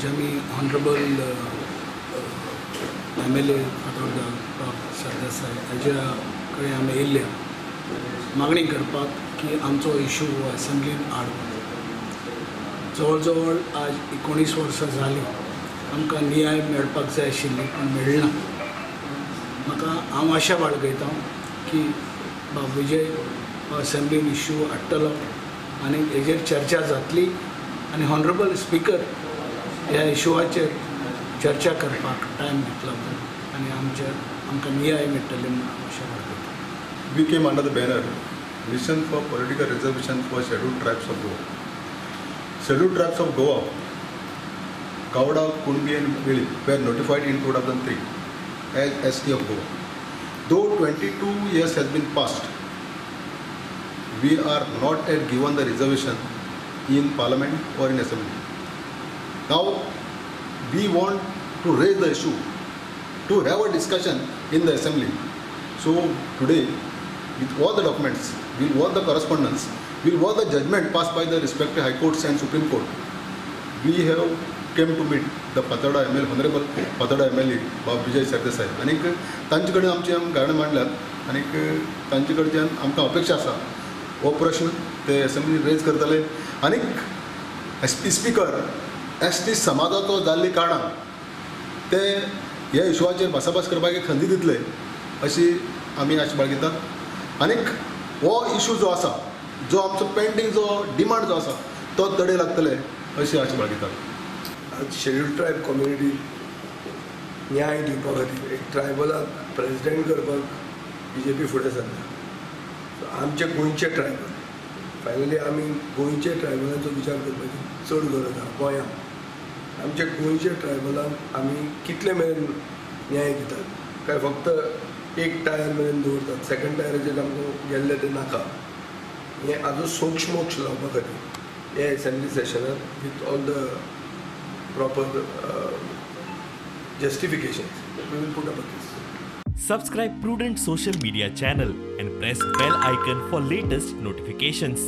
आज आमी honourable MLA Fatorda बाब सरदेसाय हाज्या कडेन आमी येयल्ले मागणी करपाक की आमचो इशू हो असेंब्लीन हाड. जवळ जवळ आज 19 वर्सां जालीं आमकां न्याय मेळपाक जाय आशिल्ली पूण मेळना. म्हाका हांव आशा बाळगयता की बाब विजय असेंब्लीन इशू हाडटलो आनी हेजेर चर्चा जातली आनी ऑनरेबल स्पिकर ह्या इशुवाचेर चर्चा करपाक टायम दितलो आनी आमकां न्याय मेळटले म्हणून हांव आशा बाळगयता. We came under the banner Mission for Political Reservation for Scheduled Tribes of Goa. Scheduled Tribes of Goa, Gowda, Kunbi and Velip were notified in 2003 as ST of Goa. Though 22 years has been passed, we are not yet given the reservation in Parliament or in Assembly. Now, we want to raise the issue, to have a discussion in the Assembly. So today, with all the documents, with all the correspondence, with all the judgment passed by the respective High Courts and Supreme Court, we have came to meet the Fatorda MLA, Honorable Fatorda MLA, Bab Vijay Sardesai. आनीक तांचे कडेन आमची आमी गाराणें मांडल्यात आनीक तांचे कडच्यान आमकां अपेक्षा आसा हो प्रश्न ते असेंब्ली रेज करतले आनीक स्पिकर एस टी समाजाचो जाल्ली कारणान ते ह्या इशुवाचेर भासाभास करपाक एक संदी दितले अशी आमी आशा बाळगितात. आनीक हो इशू जो आसा, जो आमचो पेंडींग जो डिमांड जो आसा तो तडे लागतले अशी आशा बाळगितात. आज शेड्यूल्ड ट्रायब कम्युनिटी न्याय दिवपा खातीर एक ट्रायबलाक प्रेजिडेंट करपाक बीजेपी फुडें सरता. आमचे गोंयचे ट्रायबल फायनली आमी गोंयचे ट्रायबलांचो विचार करपाची चड गरज आसा. गोंयांत आमच्या गोंयच्या ट्रायबलांक आमी कितले मेरेन न्याय दितात काय फक्त एक टायर मेरेन दवरतात, सेकंड टायराचेर आमकां गेल्ले ते नाका. हें आजून सोक्ष मोक्ष लावपा खातीर हे assembly सेशनाक with all the proper justifications we will put up a case. Subscribe Prudent Social Media channel and press bell icon for latest notifications.